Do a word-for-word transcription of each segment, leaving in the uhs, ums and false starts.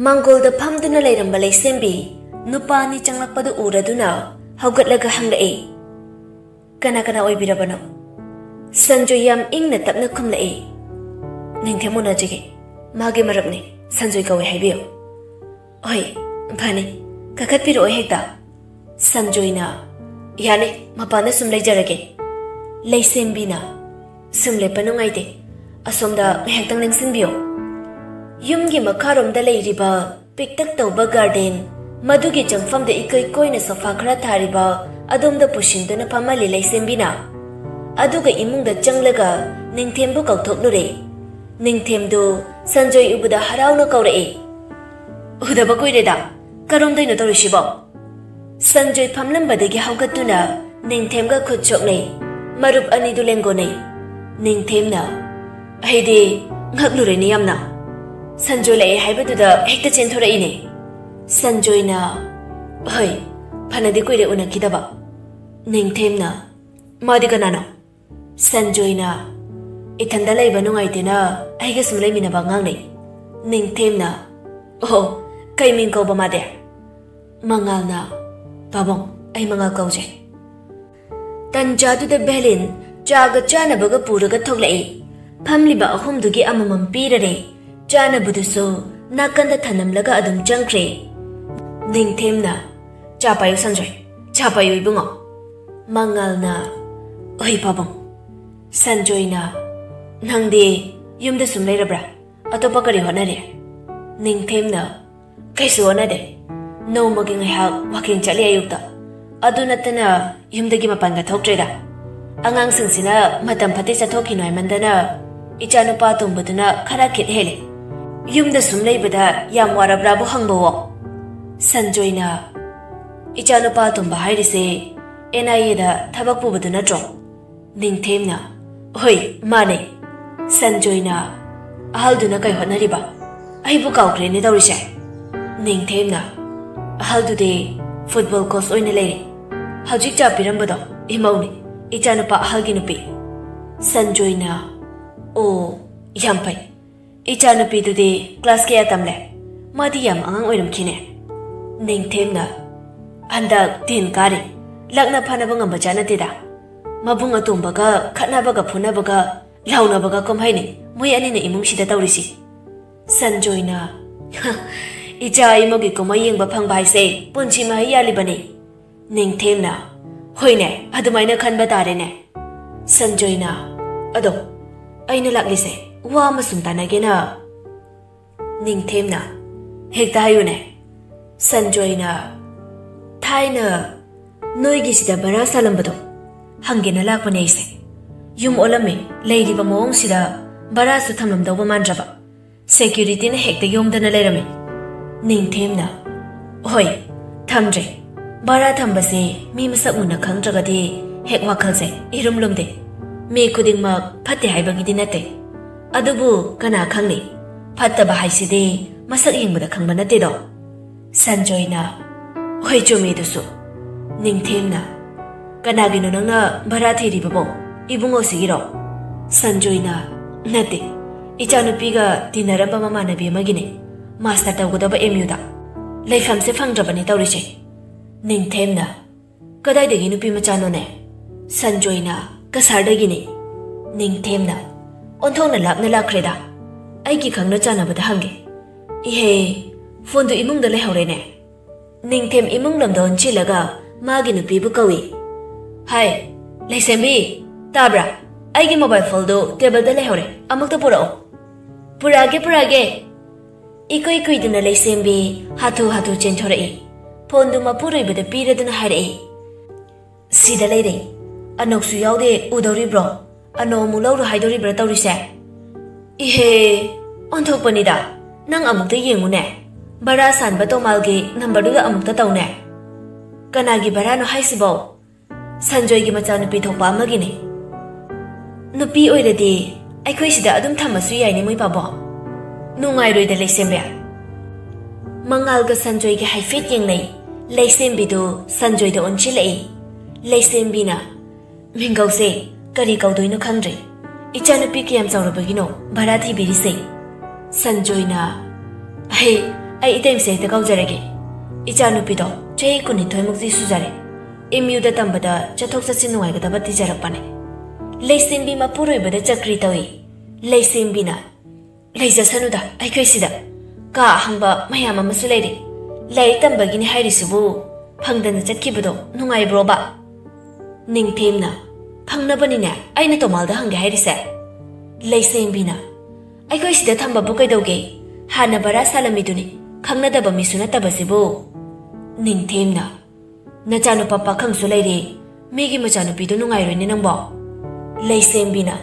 ꯃꯥꯡꯒꯣꯜꯗ ꯐꯝꯗꯨꯅ ꯂꯩꯔꯝꯕ ꯂꯩꯁꯦꯝꯕꯤ ꯅꯨꯄꯥ ꯑꯅꯤ ꯆꯪꯂꯛꯄꯗꯨ ꯎꯔꯗꯨꯅ ꯍꯧꯒꯠꯂꯒ ꯍꯪꯂꯛꯏ, "ꯀꯅꯥ ꯀꯅꯥ ꯑꯣꯏꯕꯤꯔꯕꯅꯣ?" ꯁꯟꯖꯣꯏ ꯌꯥꯝ ꯏꯪꯅ ꯇꯞꯅ ꯈꯨꯝꯂꯛꯏ, "ꯅꯤꯡꯊꯦꯝ ꯎꯅꯖꯒꯦ, ꯃꯥꯒꯤ ꯃꯔꯨꯞꯅꯤ, ꯁꯟꯖꯣꯏ ꯀꯧꯏ ꯍꯥꯏꯕꯤꯌꯨ꯫" "ꯍꯣꯏ, ꯐꯅꯤ, ꯀꯥꯈꯠꯄꯤꯔꯛꯑꯣ ꯍꯦꯛꯇ꯫" ꯁꯟꯖꯣꯏꯅ, "ꯌꯥꯅꯤ, ꯃꯄꯥꯟꯗ ꯁꯨꯝ ꯂꯩꯖꯔꯒꯦ꯫" ꯂꯩꯁꯦꯝꯕꯤꯅ, "ꯁꯨꯝ ꯂꯦꯞꯄ ꯅꯨꯡꯉꯥꯏꯇꯦ, ꯑꯁꯣꯝꯗ ꯉꯥꯏꯍꯥꯛꯇꯪ ꯂꯦꯡꯁꯤꯟꯕꯤꯌꯣ꯫" ꯌꯨꯝꯒꯤ ꯃꯈꯥꯔꯣꯝꯗ ꯂꯩꯔꯤꯕ ꯄꯤꯛꯇꯛ ꯇꯧꯕ ꯒꯥꯔꯗꯦꯟ, ꯃꯗꯨꯒꯤ ꯆꯪꯐꯝꯗ ꯏꯀꯣꯏ ꯀꯣꯏꯅ ꯁꯣꯐꯥ ꯈꯔ ꯊꯥꯔꯤꯕ ꯑꯗꯣꯝꯗ ꯄꯨꯁꯤꯟꯗꯨꯅ ꯐꯝꯍꯜꯂꯤ ꯂꯩꯁꯦꯝꯕꯤꯅ꯫ ꯑꯗꯨꯒ ꯏꯃꯨꯡꯗ ꯆꯪꯂꯒ ꯅꯤꯡꯊꯦꯝꯕꯨ ꯀꯧꯊꯣꯛꯂꯨꯔꯦ꯫ ꯅꯤꯡꯊꯦꯝꯗꯨ ꯁꯟꯖꯣꯏ ꯎꯕꯗ ꯍꯔꯥꯎꯅ ꯀꯧꯔꯛꯏ, "ꯎꯗꯕ ꯀꯨꯏꯔꯦꯗ, ꯀꯔꯣꯝꯗꯩꯅꯣ ꯇꯧꯔꯤꯁꯤꯕꯣ?" ꯁꯟꯖꯣꯏ ꯐꯝꯂꯝꯕꯗꯒꯤ ꯍꯧꯒꯠꯇꯨꯅ ꯅꯤꯡꯊꯦꯝꯒ ꯈꯨꯠ ꯁꯣꯛꯅꯩ꯫ ꯃꯔꯨꯞ ꯑꯅꯤꯗꯨ ꯂꯦꯡꯒꯣꯟꯅꯩ꯫ ꯅꯤꯡꯊꯦꯝꯅ, "ꯑꯩꯗꯤ ꯉꯛꯂꯨꯔꯦꯅꯦ ꯌꯥꯝꯅ꯫ ꯁꯟꯖꯣꯏ ꯂꯥꯛꯑꯦ ꯍꯥꯏꯕꯗꯨꯗ ꯍꯦꯛꯇ ꯆꯦꯟꯊꯣꯔꯛꯏꯅꯦ꯫" ꯁꯟꯖꯣꯏꯅ, "ꯍꯣꯏ, ꯐꯅꯗꯤ ꯀꯨꯏꯔꯦ ꯎꯅꯈꯤꯗꯕ꯫" ꯅꯤꯡꯊꯦꯝꯅ, "ꯃꯥꯗꯤ ꯀꯅꯥꯅꯣ?" ꯁꯟꯖꯣꯏꯅ, "ꯏꯊꯟꯗ ꯂꯩꯕ ꯅꯨꯡꯉꯥꯏꯇꯦꯅ ꯑꯩꯒ ꯁꯨꯝ ꯂꯩꯃꯤꯟꯅꯕ ꯑꯉꯥꯡꯅꯦ꯫" ꯅꯤꯡꯊꯦꯝꯅ, "ꯑꯣꯍꯣ, ꯀꯩ ꯃꯤꯡ ꯀꯧꯕ ꯃꯥꯗꯤ?" ꯃꯉꯥꯜꯅ, "ꯄꯥꯕꯨꯡ, ꯑꯩ ꯃꯉꯥꯜ ꯀꯧꯖꯩ꯫" ꯇꯟꯖꯥꯗꯨꯗ ꯚꯦꯂꯤꯟ ꯆꯥꯒ ꯆꯥꯅꯕꯒ ꯄꯨꯔꯒ ꯊꯣꯛꯂꯛꯏ꯫ ꯐꯝꯂꯤꯕ ꯑꯍꯨꯝꯗꯨꯒꯤ ꯑꯃꯃꯝ ꯄꯤꯔꯔꯦ꯫ ꯆꯥꯅꯕꯗꯨꯁꯨ ꯅꯥꯀꯟꯗ ꯊꯅꯝꯂꯒ ꯑꯗꯨꯝ ꯆꯪꯈ꯭ꯔꯦ꯫ ꯅꯤꯡꯊꯦꯝꯅ, "ꯆꯥ ꯄꯥꯏꯌꯨ ꯁꯟꯖꯣꯏ, ꯆꯥ ꯄꯥꯏꯌꯨ ꯏꯕꯨꯡꯉꯣ꯫" ꯃꯉꯥꯜꯅ, "ꯍꯣꯏ ꯄꯥꯕꯨꯡ꯫" ꯁꯟꯖꯣꯏꯅ, "ꯅꯪꯗꯤ ꯌꯨꯝꯗ ꯁꯨꯝ ꯂꯩꯔꯕ꯭ꯔꯥ? ꯑꯇꯣꯞꯄ ꯀꯔꯤ ꯍꯣꯠꯅꯔꯤ?" ꯅꯤꯡꯊꯦꯝꯅ, "ꯀꯩꯁꯨ ꯍꯣꯠꯅꯗꯦ꯫ ꯅꯣꯡꯃꯒꯤ ꯉꯥꯏꯍꯥꯛ ꯋꯥꯀꯤꯡ ꯆꯠꯂꯤ ꯑꯌꯨꯛꯇ꯫ ꯑꯗꯨ ꯅꯠꯇꯅ ꯌꯨꯝꯗꯒꯤ ꯃꯄꯥꯟꯒ ꯊꯣꯛꯇ꯭ꯔꯦꯗ꯫ ꯑꯉꯥꯡꯁꯤꯡꯁꯤꯅ ꯃꯇꯝ ꯐꯠꯇꯦ ꯆꯠꯊꯣꯛꯈꯤꯅꯨ ꯍꯥꯏꯃꯟꯗꯅ ꯏꯆꯥꯅꯨꯄꯥ ꯑꯇꯣꯝꯕꯗꯨꯅ ꯈꯔ ꯈꯤꯠ ꯍꯦꯜꯂꯦ꯫ ꯌꯨꯝꯗ ꯁꯨꯝ ꯂꯩꯕꯗ ꯌꯥꯝ ꯋꯥꯔꯕ꯭ꯔꯥꯕꯨ ꯍꯪꯕꯋꯣ꯫" ꯁꯟꯖꯣꯏꯅ, "ꯏꯆꯥꯅꯨꯄꯥ ꯑꯇꯣꯝꯕ ꯍꯥꯏꯔꯤꯁꯦ ꯑꯦꯟ ꯑꯥꯏ ꯑꯦꯗ ꯊꯕꯛ ꯄꯨꯕꯗꯨ ꯅꯠꯇ꯭ꯔꯣ?" ꯅꯤꯡꯊꯦꯝꯅ, "ꯍꯣꯏ, ꯃꯥꯅꯦ꯫" ꯁꯟꯖꯣꯏꯅ, "ꯑꯍꯜꯗꯨꯅ ꯀꯩ ꯍꯣꯠꯅꯔꯤꯕ? ꯑꯩꯕꯨ ꯀꯥꯎꯈ꯭ꯔꯦꯅꯦ ꯇꯧꯔꯤꯁꯦ꯫" ꯅꯤꯡꯊꯦꯝꯅ, "ꯑꯍꯜꯗꯨꯗꯤ ꯐꯨꯠꯕꯣꯜ ꯀꯣꯆ ꯑꯣꯏꯅ ꯂꯩꯔꯤ꯫ ꯍꯧꯖꯤꯛ ꯆꯥ ꯄꯤꯔꯝꯕꯗꯣ ꯏꯃꯧꯅꯤ, ꯏꯆꯥꯅꯨꯄꯥ ꯑꯍꯜꯒꯤ ꯅꯨꯄꯤ꯫" ꯁꯟꯖꯣꯏꯅ, "ꯑꯣ, ꯌꯥꯝ ꯐꯩ꯫ ꯏꯆꯥꯅꯨꯄꯤꯗꯨꯗꯤ ꯀ꯭ꯂꯥꯁ ꯀꯌꯥ ꯇꯝꯂꯦ?" ꯃꯥꯗꯤ ꯌꯥꯝ ꯑꯉꯥꯡ ꯑꯣꯏꯔꯝꯈꯤꯅꯦ꯫ ꯅꯤꯡꯊꯦꯝꯅ, "ꯍꯟꯗꯛ ꯇꯦꯟ ꯀꯥꯔꯤ꯫ ꯂꯛꯅ ꯐꯥꯅꯕ ꯉꯝꯕ ꯖꯥꯠ ꯅꯠꯇꯦꯗ꯫ ꯃꯕꯨꯡ ꯑꯇꯣꯝꯕꯒ ꯈꯠꯅꯕꯒ ꯐꯨꯅꯕꯒ, ꯂꯥꯎꯅꯕꯒ ꯀꯨꯝꯍꯩꯅꯤ ꯃꯣꯏ ꯑꯅꯤꯅ ꯏꯃꯨꯡꯁꯤꯗ ꯇꯧꯔꯤꯁꯤ꯫" ꯁꯟꯖꯣꯏꯅ, "ꯏꯆꯥ ꯏꯃꯧꯒꯤ ꯀꯨꯝꯍꯩ ꯌꯦꯡꯕ ꯐꯪꯕ ꯍꯥꯏꯁꯦ ꯄꯨꯟꯁꯤ ꯃꯍꯩ ꯌꯥꯜꯂꯤꯕꯅꯤ꯫" ꯅꯤꯡꯊꯦꯝꯅ, "ꯍꯣꯏꯅꯦ, ꯑꯗꯨꯃꯥꯏꯅ ꯈꯟꯕ ꯇꯥꯔꯦꯅꯦ꯫" ꯁꯟꯖꯣꯏꯅ, "ꯑꯗꯣ ꯑꯩꯅ ꯂꯥꯛꯂꯤꯁꯦ ꯋꯥ ꯑꯃ ꯁꯨꯝ ꯇꯥꯟꯅꯒꯦꯅ꯫" ꯅꯤꯡꯊꯦꯝꯅ, "ꯍꯦꯛꯇ ꯍꯥꯏꯌꯨꯅꯦ꯫" ꯁꯟꯖꯣꯏꯅ, "ꯊꯥꯏꯅ ꯅꯣꯏꯒꯤꯁꯤꯗ ꯚꯔꯥ ꯁꯥꯜꯂꯝꯕꯗꯣ ꯍꯪꯒꯦꯅ ꯂꯥꯛꯄꯅꯦ ꯑꯩꯁꯦ꯫ ꯌꯨꯝ ꯑꯣꯜꯂꯝꯃꯦ, ꯂꯩꯔꯤꯕ ꯃꯑꯣꯡꯁꯤꯗ ꯚꯔꯥꯁꯨ ꯊꯝꯂꯝꯗꯧꯕ ꯃꯥꯟꯗ꯭ꯔꯕ꯫ ꯁꯦꯀ꯭ꯌꯨꯔꯤꯇꯤꯅ ꯍꯦꯛꯇ ꯌꯣꯝꯗꯅ ꯂꯩꯔꯝꯃꯤ꯫" ꯅꯤꯡꯊꯦꯝꯅ, "ꯍꯣꯏ, ꯊꯝꯗ꯭ꯔꯦ꯫ ꯚꯔꯥ ꯊꯝꯕꯁꯦ ꯃꯤ ꯃꯁꯛ ꯃꯨꯟꯅ ꯈꯪꯗ꯭ꯔꯒꯗꯤ ꯍꯦꯛ ꯋꯥꯈꯜꯁꯦ ꯏꯔꯨꯝ ꯂꯨꯝꯗꯦ꯫ ꯃꯤ ꯈꯨꯗꯤꯡꯃꯛ ꯐꯠꯇꯦ ꯍꯥꯏꯕꯒꯤꯗꯤ ꯅꯠꯇꯦ꯫ ꯑꯗꯨꯕꯨ ꯀꯅꯥ ꯈꯪꯅꯤ? ꯐꯠꯇꯕ ꯍꯥꯏꯁꯤꯗꯤ ꯃꯁꯛ ꯌꯦꯡꯕꯗ ꯈꯪꯕ ꯅꯠꯇꯦꯗꯣ꯫" ꯁꯟꯖꯣꯏꯅ, "ꯍꯣꯏ, ꯆꯨꯝꯃꯤ ꯑꯗꯨꯁꯨ꯫" ꯅꯤꯡꯊꯦꯝꯅ, "ꯀꯅꯥꯒꯤꯅꯣ ꯅꯪꯅ ꯚꯔꯥ ꯊꯤꯔꯤꯕꯕꯣ? ꯏꯕꯨꯡꯉꯣꯁꯤꯒꯤꯔꯣ?" ꯁꯟꯖꯣꯏꯅ, "ꯅꯠꯇꯦ, ꯏꯆꯥꯅꯨꯄꯤꯒ ꯇꯤꯟꯅꯔꯝꯕ ꯃꯃꯥꯟꯅꯕꯤ ꯑꯃꯒꯤꯅꯦ, ꯃꯥꯁꯇꯔ ꯇꯧꯒꯗꯕ ꯑꯦꯝ ꯌꯨꯗ꯫ ꯂꯩꯐꯝꯁꯦ ꯐꯪꯗ꯭ꯔꯕꯅꯤ ꯇꯧꯔꯤꯁꯦ꯫" ꯅꯤꯡꯊꯦꯝꯅ, "ꯀꯗꯥꯏꯗꯒꯤ ꯅꯨꯄꯤ ꯃꯆꯥꯅꯣꯅꯦ?" ꯁꯟꯖꯣꯏꯅ, "ꯀꯁꯥꯔꯗꯒꯤꯅꯤ꯫" ꯅꯤꯡꯊꯦꯝꯅ, "ꯑꯣꯟꯊꯣꯛꯅ ꯂꯥꯞꯅ ꯂꯥꯛꯈ꯭ꯔꯦꯗ꯫ ꯑꯩꯒꯤ ꯈꯪꯅ ꯆꯥꯟꯅꯕꯗ ꯍꯪꯒꯦ꯫ ꯏꯍꯦ, ꯐꯣꯟꯗꯨ ꯏꯃꯨꯡꯗ ꯂꯩꯍꯧꯔꯦꯅꯦ꯫" ꯅꯤꯡꯊꯦꯝ ꯏꯃꯨꯡ ꯂꯣꯝꯗ ꯑꯣꯟꯁꯤꯜꯂꯒ ꯃꯥꯒꯤ ꯅꯨꯄꯤꯕꯨ ꯀꯧꯏ꯫ "ꯍꯥꯏ, ꯂꯩꯁꯦꯝꯕꯤ, ꯇꯥꯕ꯭ꯔꯥ? ꯑꯩꯒꯤ ꯃꯣꯕꯥꯏꯜ ꯐꯣꯟꯗꯨ ꯇꯦꯕꯜꯗ ꯂꯩꯍꯧꯔꯦ, ꯑꯃꯨꯛꯇ ꯄꯨꯔꯛꯑꯣ꯫" "ꯄꯨꯔꯛꯑꯒꯦ, ꯄꯨꯔꯛꯑꯒꯦ꯫" ꯏꯀꯨꯏ ꯀꯨꯏꯗꯅ ꯂꯩꯁꯦꯝꯕꯤ ꯍꯥꯊꯨ ꯍꯥꯊꯨ ꯆꯦꯟꯊꯣꯔꯛꯏ꯫ ꯐꯣꯟꯗꯨ ꯃꯄꯨꯔꯣꯏꯕꯗ ꯄꯤꯔꯗꯨꯅ ꯍꯥꯏꯔꯛꯏ, "ꯁꯤꯗ ꯂꯩꯔꯦ꯫ ꯑꯅꯧꯁꯨ ꯌꯥꯎꯗꯦ, ꯎꯗꯧꯔꯤꯕ꯭ꯔꯣ? ꯑꯅꯧ ꯑꯃꯨꯛ ꯂꯧꯔꯣ ꯍꯥꯏꯗꯧꯔꯤꯕ꯭ꯔꯥ ꯇꯧꯔꯤꯁꯦ?" "ꯏꯍꯦ, ꯑꯣꯟꯊꯣꯛꯄꯅꯤꯗ꯫ ꯅꯪ ꯑꯃꯨꯛꯇ ꯌꯦꯡꯉꯨꯅꯦ꯫ ꯚꯔꯥ ꯁꯥꯟꯕ ꯇꯣꯃꯥꯜꯒꯤ ꯅꯝꯕꯔꯗꯨꯗ ꯑꯃꯨꯛꯇ ꯇꯧꯅꯦ꯫ ꯀꯅꯥꯒꯤ ꯚꯔꯥꯅꯣ ꯍꯥꯏꯁꯤꯕꯣ?" "ꯁꯟꯖꯣꯏꯒꯤ ꯃꯆꯥꯅꯨꯄꯤ ꯊꯣꯛꯄ ꯑꯃꯒꯤꯅꯤ꯫" "ꯅꯨꯄꯤ ꯑꯣꯏꯔꯗꯤ ꯑꯩꯈꯣꯏ ꯁꯤꯗ ꯑꯗꯨꯝ ꯊꯝꯃꯁꯨ ꯌꯥꯏꯅꯦ ꯃꯣꯏ ꯄꯥꯕꯣ꯫" "ꯅꯨꯡꯉꯥꯏꯔꯣꯏꯗ ꯂꯩꯁꯦꯝꯕꯤ꯫" ꯃꯉꯥꯜꯒ ꯁꯟꯖꯣꯏꯒ ꯍꯥꯏꯐꯦꯠ ꯌꯦꯡꯅꯩ꯫ ꯂꯩꯁꯦꯝꯕꯤꯗꯨ ꯁꯟꯖꯣꯏꯗ ꯑꯣꯟꯁꯤꯜꯂꯛꯏ꯫ ꯂꯩꯁꯦꯝꯕꯤꯅ, "ꯃꯤꯡꯒꯧꯁꯦ ꯀꯔꯤ ꯀꯧꯗꯣꯏꯅꯣ ꯈꯪꯗ꯭ꯔꯦ꯫ ꯏꯆꯥꯅꯨꯄꯤ ꯀꯌꯥꯝ ꯆꯥꯎꯔꯕꯒꯤꯅꯣ ꯚꯔꯥ ꯊꯤꯕꯤꯔꯤꯁꯦ?" ꯁꯟꯖꯣꯏꯅ, "ꯍꯩ, ꯑꯩ ꯏꯇꯩꯃꯁꯦ ꯍꯦꯛꯇ ꯀꯧꯖꯔꯒꯦ꯫ ꯏꯆꯥꯅꯨꯄꯤꯗꯣ ꯆꯍꯤ ꯀꯨꯟꯅꯤꯊꯣꯏꯃꯨꯛꯇꯤ ꯁꯨꯖꯔꯦ꯫ ꯑꯦꯝ ꯌꯨꯗ ꯇꯝꯕꯗ ꯆꯠꯊꯣꯛ ꯆꯠꯁꯤꯟ ꯅꯨꯡꯉꯥꯏꯒꯗꯕ ꯊꯤꯖꯔꯛꯄꯅꯦ꯫ ꯂꯩꯁꯦꯝꯕꯤ ꯃꯄꯨꯔꯣꯏꯕꯗ ꯆꯀ꯭ꯔꯤ ꯇꯧꯏ꯫ ꯂꯩꯁꯦꯝꯕꯤꯅ, "ꯂꯩꯖꯁꯅꯨꯗ, ꯑꯩꯈꯣꯏ ꯁꯤꯗ ꯀꯥ ꯑꯍꯥꯡꯕ ꯃꯌꯥꯝ ꯑꯃꯁꯨ ꯂꯩꯔꯤ꯫ ꯂꯥꯏꯔꯤꯛ ꯇꯝꯕꯒꯤꯅꯤ ꯍꯥꯏꯔꯤꯁꯤꯕꯨ ꯐꯪꯗꯅ ꯆꯠꯈꯤꯕꯗꯣ ꯅꯨꯡꯉꯥꯏꯕ꯭ꯔꯣꯕ?" ꯅꯤꯡꯊꯦꯝꯅ, "ꯐꯪꯅꯕꯅꯤꯅꯦ ꯑꯩꯅ ꯇꯣꯃꯥꯜꯗ ꯍꯪꯒꯦ ꯍꯥꯏꯔꯤꯁꯦ꯫" ꯂꯩꯁꯦꯝꯕꯤꯅ, "ꯑꯩꯈꯣꯏ ꯁꯤꯗ ꯊꯝꯕꯕꯨ ꯀꯩꯗꯧꯒꯦ? ꯍꯥꯟꯅ ꯚꯔꯥ ꯁꯥꯜꯂꯝꯃꯤꯗꯨꯅꯤ, ꯈꯪꯅꯗꯕ ꯃꯤꯁꯨ ꯅꯠꯇꯕꯁꯤꯕꯨ꯫" ꯅꯤꯡꯊꯦꯝꯅ, "ꯅꯆꯥꯅꯨꯄꯥ ꯄꯥꯈꯪꯁꯨ ꯂꯩꯔꯦ, ꯃꯤꯒꯤ ꯃꯆꯥꯅꯨꯄꯤꯗꯨ ꯅꯨꯡꯉꯥꯏꯔꯣꯏꯅꯦ ꯅꯪꯕꯣ꯫" ꯂꯩꯁꯦꯝꯕꯤꯅ,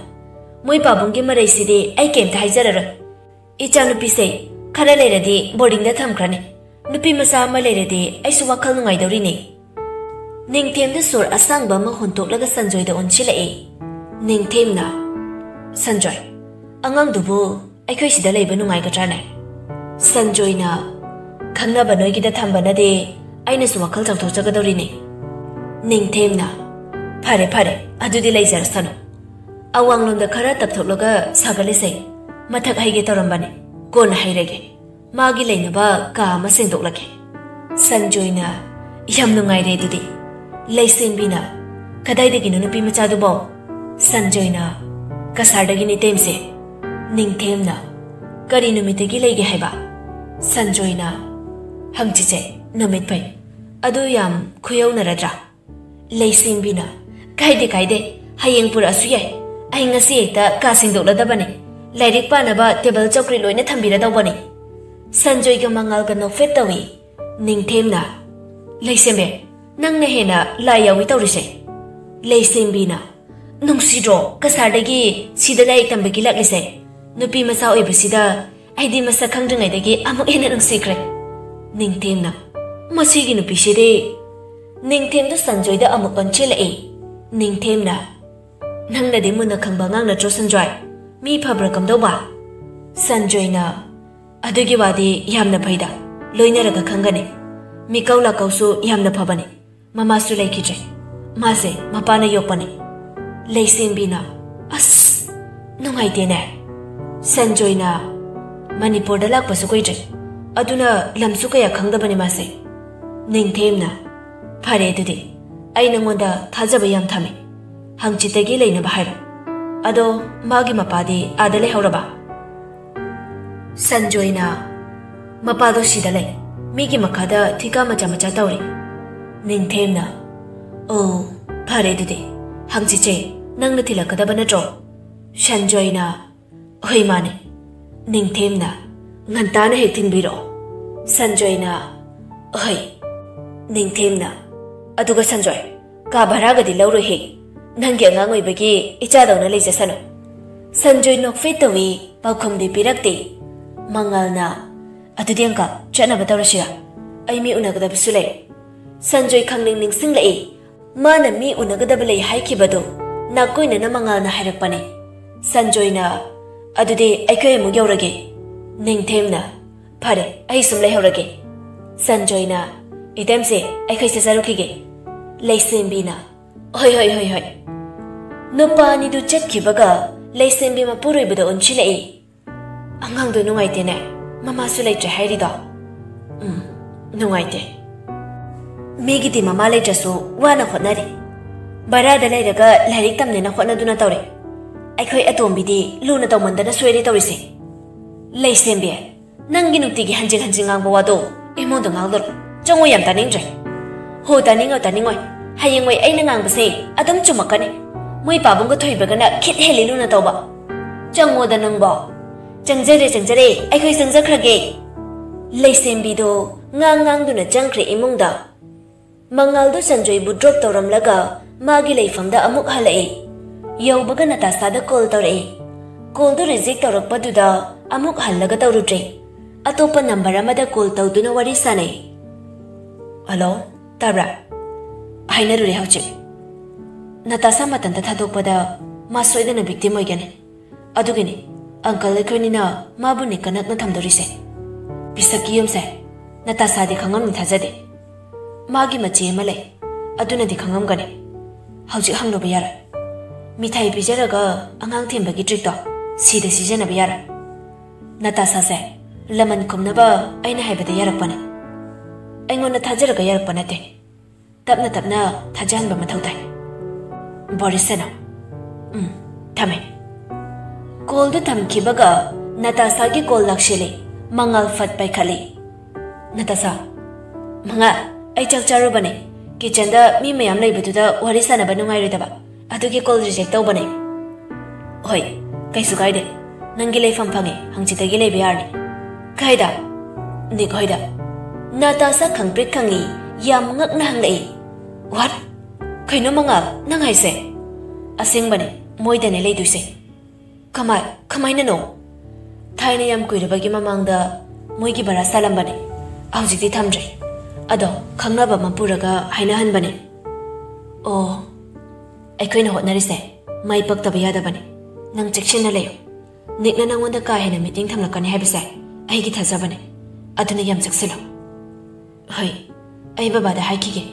"ꯃꯣꯏ ꯄꯥꯕꯨꯡꯒꯤ ꯃꯔꯩꯁꯤꯗꯤ ꯑꯩ ꯀꯩꯝꯇ ꯍꯥꯏꯖꯔꯔꯣꯏ꯫ ꯏꯆꯥꯅꯨꯄꯤꯁꯦ ꯈꯔ ꯂꯩꯔꯗꯤ ꯕꯣꯔꯗꯤꯡꯗ ꯊꯝꯈ꯭ꯔꯅꯤ꯫ ꯅꯨꯄꯤ ꯃꯆꯥ ꯑꯃ ꯂꯩꯔꯗꯤ ꯑꯩꯁꯨ ꯋꯥꯈꯜ ꯅꯨꯡꯉꯥꯏꯗꯧꯔꯤꯅꯦ꯫" ꯅꯤꯡꯊꯦꯝꯗ ꯁꯣꯔ ꯑꯁꯥꯡꯕ ꯑꯃ ꯍꯣꯟꯇꯣꯛꯂꯒ ꯁꯟꯖꯣꯏꯗ ꯑꯣꯟꯁꯤꯜꯂꯛꯏ꯫ ꯅꯤꯡꯊꯦꯝꯅ, "ꯁꯟꯖꯣꯏ, ꯑꯉꯥꯡꯗꯨꯕꯨ ꯑꯩꯈꯣꯏ ꯁꯤꯗ ꯂꯩꯕ ꯅꯨꯡꯉꯥꯏꯒꯗ꯭ꯔꯥꯅꯦ?" ꯁꯟꯖꯣꯏꯅ, "ꯈꯪꯅꯕ ꯅꯣꯏꯒꯤꯗ ꯊꯝꯕꯅꯗꯤ ꯑꯩꯅꯁꯨ ꯋꯥꯈꯜ ꯆꯥꯎꯊꯣꯛꯆꯒꯗꯧꯔꯤꯅꯦ꯫" ꯅꯤꯡꯊꯦꯝꯅ, "ꯐꯔꯦ ꯐꯔꯦ, ꯑꯗꯨꯗꯤ ꯂꯩꯖꯔꯁꯅꯨ꯫ ꯑꯋꯥꯡꯂꯣꯝꯗ ꯈꯔ ꯇꯞꯊꯣꯛꯂꯒ ꯁꯥꯒꯠꯂꯤꯁꯦ, ꯃꯊꯛ ꯍꯩꯒꯦ ꯇꯧꯔꯝꯕꯅꯦ, ꯀꯣꯟꯅ ꯍꯩꯔꯒꯦ꯫ ꯃꯥꯒꯤ ꯂꯩꯅꯕ ꯀꯥ ꯑꯃ ꯁꯦꯡꯗꯣꯛꯂꯒꯦ꯫" ꯁꯟꯖꯣꯏꯅ, "ꯌꯥꯝ ꯅꯨꯡꯉꯥꯏꯔꯦ ꯑꯗꯨꯗꯤ꯫" ꯂꯩꯁꯦꯝꯕꯤꯅ, "ꯀꯗꯥꯏꯗꯒꯤꯅꯣ ꯅꯨꯄꯤ ꯃꯆꯥꯗꯨꯕꯣ?" ꯁꯟꯖꯣꯏꯅ, "ꯀꯁꯥꯔꯗꯒꯤꯅꯤ ꯏꯇꯩꯃꯁꯦ꯫" ꯅꯤꯡꯊꯦꯝꯅ, "ꯀꯔꯤ ꯅꯨꯃꯤꯠꯇꯒꯤ ꯂꯩꯒꯦ ꯍꯥꯏꯕ?" ꯁꯟꯖꯣꯏꯅ, "ꯍꯪꯆꯤꯠꯁꯦ ꯅꯨꯃꯤꯠ ꯐꯩ꯫ ꯑꯗꯨ ꯌꯥꯝ ꯈꯨꯌꯧꯅꯔꯗ꯭ꯔꯥ?" ꯂꯩꯁꯦꯝꯕꯤꯅ, "ꯀꯥꯏꯗꯦ ꯀꯥꯏꯗꯦ, ꯍꯌꯦꯡ ꯄꯨꯔꯛꯑꯁꯨ ꯌꯥꯏ꯫ ꯑꯩ ꯉꯁꯤ ꯍꯦꯛꯇ ꯀꯥ ꯁꯦꯡꯗꯣꯛꯂꯗꯕꯅꯤ꯫ ꯂꯥꯏꯔꯤꯛ ꯄꯥꯅꯕ ꯇꯦꯕꯜ ꯆꯧꯀ꯭ꯔꯤ ꯂꯣꯏꯅ ꯊꯝꯕꯤꯔꯗꯧꯕꯅꯤ꯫" ꯁꯟꯖꯣꯏꯒ ꯃꯉꯥꯜꯒ ꯅꯣꯛꯐꯦꯠ ꯇꯧꯏ꯫ ꯅꯤꯡꯊꯦꯝꯅ, "ꯂꯩꯁꯦꯝꯕꯤ, ꯅꯪꯅ ꯍꯦꯟꯅ ꯂꯥꯏ ꯌꯥꯎꯏ ꯇꯧꯔꯤꯁꯦ꯫" ꯂꯩꯁꯦꯝꯕꯤꯅ, "ꯅꯨꯡꯁꯤꯗ꯭ꯔꯣ ꯀꯁꯥꯔꯗꯒꯤ ꯁꯤꯗ ꯂꯥꯏꯔꯤꯛ ꯇꯝꯕꯒꯤ ꯂꯥꯛꯂꯤꯁꯦ? ꯅꯨꯄꯤ ꯃꯆꯥ ꯑꯣꯏꯕꯁꯤꯗ ꯑꯩꯗꯤ ꯃꯁꯛ ꯈꯪꯗ꯭ꯔꯤꯉꯩꯗꯒꯤ ꯑꯃꯨꯛ ꯍꯦꯟꯅ ꯅꯨꯡꯁꯤꯈ꯭ꯔꯦ꯫" ꯅꯤꯡꯊꯦꯝꯅ, "ꯃꯁꯤꯒꯤ ꯅꯨꯄꯤꯁꯤꯗꯤ꯫" ꯅꯤꯡꯊꯦꯝꯗ ꯁꯟꯖꯣꯏꯗ ꯑꯃꯨꯛ ꯑꯣꯟꯁꯤꯜꯂꯛꯏ꯫ ꯅꯤꯡꯊꯦꯝꯅ, "ꯅꯪꯅꯗꯤ ꯃꯨꯟꯅ ꯈꯪꯕ ꯑꯉꯥꯡ ꯅꯠꯇ꯭ꯔꯣ ꯁꯟꯖꯣꯏ? ꯃꯤ ꯐꯕ꯭ꯔꯥ ꯀꯝꯗꯧꯕ?" ꯁꯟꯖꯣꯏꯅ, "ꯑꯗꯨꯒꯤ ꯋꯥꯗꯤ ꯌꯥꯝꯅ ꯐꯩꯗ, ꯂꯣꯏꯅꯔꯒ ꯈꯪꯒꯅꯤ꯫ ꯃꯤꯀꯧ ꯂꯥꯀꯧꯁꯨ ꯌꯥꯝꯅ ꯐꯕꯅꯤ꯫ ꯃꯃꯥꯁꯨ ꯂꯩꯈꯤꯗ꯭ꯔꯦ꯫ ꯃꯥꯁꯦ ꯃꯄꯥꯅ ꯌꯣꯛꯄꯅꯤ꯫" ꯂꯩꯁꯦꯝꯕꯤꯅ, "ꯑꯁ, ꯅꯨꯡꯉꯥꯏꯇꯦꯅꯦ꯫" ꯁꯟꯖꯣꯏꯅ, "ꯃꯅꯤꯄꯨꯔꯗ ꯂꯥꯛꯄꯁꯨ ꯀꯨꯏꯗ꯭ꯔꯤ꯫ ꯑꯗꯨꯅ ꯂꯝꯁꯨ ꯀꯌꯥ ꯈꯪꯗꯕꯅꯤ ꯃꯥꯁꯦ꯫ ꯅꯤꯡꯊꯦꯝꯅ, "ꯐꯔꯦ ꯑꯗꯨꯗꯤ, ꯑꯩ ꯅꯪꯉꯣꯟꯗ ꯊꯥꯖꯕ ꯌꯥꯝ ꯊꯝꯃꯤ꯫ ꯍꯪꯆꯤꯠꯇꯒꯤ ꯂꯩꯅꯕ ꯍꯥꯏꯔꯣ꯫ ꯑꯗꯣ ꯃꯥꯒꯤ ꯃꯄꯥꯗꯤ ꯑꯥꯗ ꯂꯩꯍꯧꯔꯕ?" ꯁꯟꯖꯣꯏꯅ, "ꯃꯄꯥꯗꯣ ꯁꯤꯗ ꯂꯩ꯫ ꯃꯤꯒꯤ ꯃꯈꯥꯗ ꯊꯤꯀꯥ ꯃꯆꯥ ꯃꯆꯥ ꯇꯧꯔꯤ꯫" ꯅꯤꯡꯊꯦꯝꯅ, "ꯑꯣ, ꯐꯔꯦ ꯑꯗꯨꯗꯤ꯫ ꯍꯪꯆꯤꯠꯁꯦ ꯅꯪꯅ ꯊꯤꯜꯂꯛꯀꯗꯕ ꯅꯠꯇ꯭ꯔꯣ?" ꯁꯟꯖꯣꯏꯅ, "ꯍꯣꯏ, ꯃꯥꯅꯦ꯫" ꯅꯤꯡꯊꯦꯝꯅ, "ꯉꯟꯇꯥꯅ ꯍꯦꯛ ꯊꯤꯟꯕꯤꯔꯛꯑꯣ꯫" ꯁꯟꯖꯣꯏꯅ, "ꯍꯣꯏ꯫" ꯅꯤꯡꯊꯦꯝꯅ, "ꯑꯗꯨꯒ ꯁꯟꯖꯣꯏ, ꯀꯥ ꯚꯔꯥꯒꯗꯤ ꯂꯧꯔꯣꯏꯍꯦ꯫ ꯅꯪꯒꯤ ꯑꯉꯥꯡ ꯑꯣꯏꯕꯒꯤ ꯏꯆꯥꯗꯧꯅ ꯂꯩꯖꯁꯅꯨ꯫" ꯁꯟꯖꯣꯏ ꯅꯣꯛꯐꯦꯠ ꯇꯧꯏ, ꯄꯥꯎꯈꯨꯝꯗꯤ ꯄꯤꯔꯛꯇꯦ꯫ ꯃꯉꯥꯜꯅ, "ꯑꯗꯨꯗꯤ ꯑꯪꯀ, ꯆꯠꯅꯕ ꯇꯧꯔꯁꯤꯔ? ꯑꯩ ꯃꯤ ꯎꯅꯒꯗꯕꯁꯨ ꯂꯩ꯫" ꯁꯟꯖꯣꯏ ꯈꯪꯅꯤꯡ ꯅꯤꯡꯁꯤꯡꯂꯛꯏ꯫ ꯃꯥꯅ ꯃꯤ ꯎꯅꯒꯗꯕ ꯂꯩ ꯍꯥꯏꯈꯤꯕꯗꯨ ꯅꯥꯀꯣꯏꯅꯅ ꯃꯉꯥꯜꯅ ꯍꯥꯏꯔꯛꯄꯅꯤ꯫ ꯁꯟꯖꯣꯏꯅ, "ꯑꯗꯨꯗꯤ ꯑꯩꯈꯣꯏ ꯑꯃꯨꯛ ꯌꯧꯔꯒꯦ꯫" ꯅꯤꯡꯊꯦꯝꯅ, "ꯐꯔꯦ, ꯑꯩ ꯁꯨꯝ ꯂꯩꯍꯧꯔꯒꯦ꯫" ꯁꯟꯖꯣꯏꯅ, "ꯏꯇꯦꯝꯁꯦ, ꯑꯩꯈꯣꯏ ꯆꯠꯆꯔꯨꯈꯤꯒꯦ꯫" ꯂꯩꯁꯦꯝꯕꯤꯅ, "ꯍꯣꯏ, ꯍꯣꯏ, ꯍꯣꯏ, ꯍꯣꯏ꯫" ꯅꯨꯄꯥ ꯑꯅꯤꯗꯨ ꯆꯠꯈꯤꯕꯒ ꯂꯩꯁꯦꯝꯕꯤ ꯃꯄꯨꯔꯣꯏꯕꯗ ꯑꯣꯟꯁꯤꯜꯂꯛꯏ꯫ "ꯑꯉꯥꯡꯗꯣ ꯅꯨꯡꯉꯥꯏꯇꯦꯅꯦ, ꯃꯃꯥꯁꯨ ꯂꯩꯇ꯭ꯔꯦ ꯍꯥꯏꯔꯤꯗꯣ꯫" "ꯎꯝ, ꯅꯨꯡꯉꯥꯏꯇꯦ꯫ ꯃꯤꯒꯤꯗꯤ ꯃꯃꯥ ꯂꯩꯇ꯭ꯔꯁꯨ ꯋꯥꯅ ꯍꯣꯠꯅꯔꯤ꯫ ꯚꯔꯥꯗ ꯂꯩꯔꯒ ꯂꯥꯏꯔꯤꯛ ꯇꯝꯅꯦꯅ ꯍꯣꯠꯅꯗꯨꯅ ꯇꯧꯔꯦ꯫ ꯑꯩꯈꯣꯏ ꯑꯇꯣꯝꯕꯤꯗꯤ ꯂꯨꯅ ꯇꯧꯃꯟꯗꯅ ꯁꯣꯏꯔꯦ ꯇꯧꯔꯤꯁꯦ꯫ ꯂꯩꯁꯦꯝꯕꯤ, ꯅꯪꯒꯤ ꯅꯨꯡꯇꯤꯒꯤ ꯍꯟꯖꯤꯟ ꯍꯟꯖꯤꯟ ꯉꯥꯡꯕ ꯋꯥꯗꯣ ꯏꯃꯨꯡꯗ ꯉꯥꯡꯂꯨꯔꯣ꯫ ꯆꯪꯉꯣ, ꯌꯥꯝ ꯇꯥꯅꯤꯡꯗ꯭ꯔꯦ꯫" "ꯍꯣ, ꯇꯥꯅꯤꯡꯉꯣ, ꯇꯥꯅꯤꯡꯉꯣꯏ꯫ ꯍꯌꯦꯡꯋꯥꯏ ꯑꯩꯅ ꯉꯥꯡꯕꯁꯦ ꯑꯗꯨꯝ ꯆꯨꯝꯃꯛꯀꯅꯤ꯫ ꯃꯣꯏ ꯄꯥꯕꯨꯡꯒ ꯊꯣꯏꯕꯒꯅ ꯈꯤꯠ ꯍꯦꯜꯂꯤ ꯂꯨꯅ ꯇꯧꯕ꯫" "ꯆꯪꯉꯣꯗ ꯅꯪꯕꯣ꯫" "ꯆꯪꯖꯔꯦ, ꯆꯪꯖꯔꯦ, ꯑꯩꯈꯣꯏ ꯆꯪꯖꯈ꯭ꯔꯒꯦ꯫" ꯂꯩꯁꯦꯝꯕꯤꯗꯣ ꯉꯥꯡ ꯉꯥꯡꯗꯨꯅ ꯆꯪꯈ꯭ꯔꯦ ꯏꯃꯨꯡꯗ꯫ ꯃꯉꯥꯜꯗꯣ ꯁꯟꯖꯣꯏꯕꯨ ꯗ꯭ꯔꯣꯞ ꯇꯧꯔꯝꯂꯒ ꯃꯥꯒꯤ ꯂꯩꯐꯝꯗ ꯑꯃꯨꯛ ꯍꯜꯂꯛꯏ꯫ ꯌꯧꯕꯒ ꯅꯇꯥꯁꯥꯗ ꯀꯣꯜ ꯇꯧꯔꯛꯏ꯫ ꯀꯣꯜꯗꯨ ꯔꯤꯖꯦꯛ ꯇꯧꯔꯛꯄꯗꯨꯗ ꯑꯃꯨꯛ ꯍꯜꯂꯒ ꯇꯧꯔꯨꯗ꯭ꯔꯦ꯫ ꯑꯇꯣꯞꯄ ꯅꯝꯕꯔ ꯑꯃꯗ ꯀꯣꯜ ꯇꯧꯗꯨꯅ ꯋꯥꯔꯤ ꯁꯥꯅꯩ꯫ "ꯍꯜꯂꯣ, ꯇꯥꯕ꯭ꯔꯥ? ꯍꯥꯏꯅꯔꯨꯔꯦ ꯍꯧꯖꯤꯛ꯫ ꯅꯇꯥꯁꯥ ꯃꯇꯟꯇ ꯊꯥꯗꯣꯛꯄꯗ ꯃꯥ ꯁꯣꯏꯗꯅ ꯚꯤꯛꯇꯤꯝ ꯑꯣꯏꯒꯅꯤ꯫ ꯑꯗꯨꯒꯤꯅꯤ ꯑꯪꯀꯜ ꯑꯩꯈꯣꯏꯅꯤꯅ ꯃꯥꯕꯨ ꯅꯤꯛꯀ ꯅꯛꯅ ꯊꯝꯗꯣꯔꯤꯁꯦ꯫ ꯄꯤꯁꯛꯀꯤ ꯌꯨꯝꯁꯦ ꯅꯇꯥꯁꯥꯗꯤ ꯈꯪꯉꯝꯅꯤ ꯊꯥꯖꯗꯦ꯫ ꯃꯥꯒꯤ ꯃꯆꯦ ꯑꯃ ꯂꯩ, ꯑꯗꯨꯅꯗꯤ ꯈꯪꯉꯝꯒꯅꯤ꯫ ꯍꯧꯖꯤꯛ ꯍꯪꯂꯨꯕ ꯌꯥꯔꯣꯏ꯫ ꯃꯤꯊꯥꯏ ꯄꯤꯖꯔꯒ ꯑꯉꯥꯡ ꯊꯦꯝꯕꯒꯤ ꯇ꯭ꯔꯤꯛꯇꯣ ꯁꯤꯗ ꯁꯤꯖꯤꯟꯅꯕ ꯌꯥꯔꯣꯏ꯫ ꯅꯇꯥꯁꯥꯁꯦ ꯂꯃꯟ ꯈꯨꯝꯅꯕ ꯑꯩꯅ ꯍꯥꯏꯕꯗ ꯌꯥꯔꯛꯄꯅꯦ꯫ ꯑꯩꯉꯣꯟꯗ ꯊꯥꯖꯔꯒ ꯌꯥꯔꯛꯄ ꯅꯠꯇꯦ꯫ ꯇꯞꯅ ꯇꯞꯅ ꯊꯥꯖꯍꯟꯕ ꯃꯊꯧ ꯇꯥꯏ꯫ ꯕꯣꯔꯤꯁ ꯁꯅꯥ꯫ ꯎꯝ, ꯊꯝꯃꯦ꯫ ꯀꯣꯜꯗꯨ ꯊꯝꯈꯤꯕꯒ ꯅꯇꯥꯁꯥꯒꯤ ꯀꯣꯜ ꯂꯥꯛꯁꯤꯜꯂꯤ꯫ ꯃꯉꯥꯜ ꯐꯠ ꯄꯥꯏꯈꯠꯂꯤ꯫ "ꯅꯇꯥꯁꯥ, ꯃꯉꯥꯜ, ꯑꯩ ꯆꯥꯛ ꯆꯥꯔꯨꯕꯅꯦ꯫ ꯀꯤꯆꯟꯗ ꯃꯤ ꯃꯌꯥꯝ ꯂꯩꯕꯗꯨꯗ ꯋꯥꯔꯤ ꯁꯥꯟꯅꯕ ꯅꯨꯡꯉꯥꯏꯔꯣꯏꯗꯕ꯫ ꯑꯗꯨꯒꯤ ꯀꯣꯜ ꯔꯤꯖꯦꯛ ꯇꯧꯕꯅꯦ꯫" "ꯍꯣꯏ, ꯀꯩꯁꯨ ꯀꯥꯏꯗꯦ꯫ ꯅꯪꯒꯤ ꯂꯩꯐꯝ ꯐꯪꯉꯦ, ꯍꯪꯆꯤꯠꯇꯒꯤ ꯂꯩꯕ ꯌꯥꯔꯅꯤ꯫" "ꯀꯥꯏꯗ?" "ꯅꯤꯛ ꯍꯣꯏꯗ꯫" ꯅꯥꯇꯥꯁꯥ ꯈꯪꯄ꯭ꯔꯦꯛ ꯈꯪꯉꯤ, ꯌꯥꯝ ꯉꯛꯅ ꯍꯪꯂꯛꯏ꯫ "What? ꯀꯩꯅꯣ ꯃꯉꯥꯜ, ꯅꯪ ꯍꯥꯏꯁꯦ?" "ꯑꯁꯦꯡꯕꯅꯦ, ꯃꯣꯏꯗꯅꯦ ꯂꯩꯗꯣꯏꯁꯦ꯫" "ꯀꯃꯥꯏ, ꯀꯃꯥꯏꯅꯅꯣ?" "ꯊꯥꯏꯅ ꯌꯥꯝ ꯀꯨꯏꯔꯕꯒꯤ ꯃꯃꯥꯡꯗ ꯃꯣꯏꯒꯤ ꯚꯔꯥ ꯁꯥꯂꯝꯕꯅꯦ꯫ ꯍꯧꯖꯤꯛꯇꯤ ꯊꯝꯗ꯭ꯔꯦ꯫ ꯑꯗꯣ ꯈꯪꯅꯕ ꯑꯃ ꯄꯨꯔꯒ ꯍꯥꯏꯅꯍꯟꯕꯅꯦ꯫" "ꯑꯣ, ꯑꯩꯈꯣꯏꯅ ꯍꯣꯠꯅꯔꯤꯁꯦ ꯃꯥꯏ ꯄꯛꯇꯕ ꯌꯥꯗꯕꯅꯦ꯫ ꯅꯪ ꯆꯦꯛꯁꯤꯟꯅ ꯂꯩꯌꯨ꯫ ꯅꯤꯛꯅ ꯅꯪꯉꯣꯟꯗ ꯀꯥ ꯍꯦꯟꯅ ꯃꯤꯠꯌꯦꯡ ꯊꯝꯂꯛꯀꯅꯤ ꯍꯥꯏꯕꯁꯦ ꯑꯩꯒꯤ ꯊꯥꯖꯕꯅꯦ꯫ ꯑꯗꯨꯅ ꯌꯥꯝ ꯆꯦꯛꯁꯤꯜꯂꯨ꯫" "ꯍꯣꯏ, ꯑꯩ ꯕꯕꯥꯗ ꯍꯥꯏꯈꯤꯒꯦ꯫"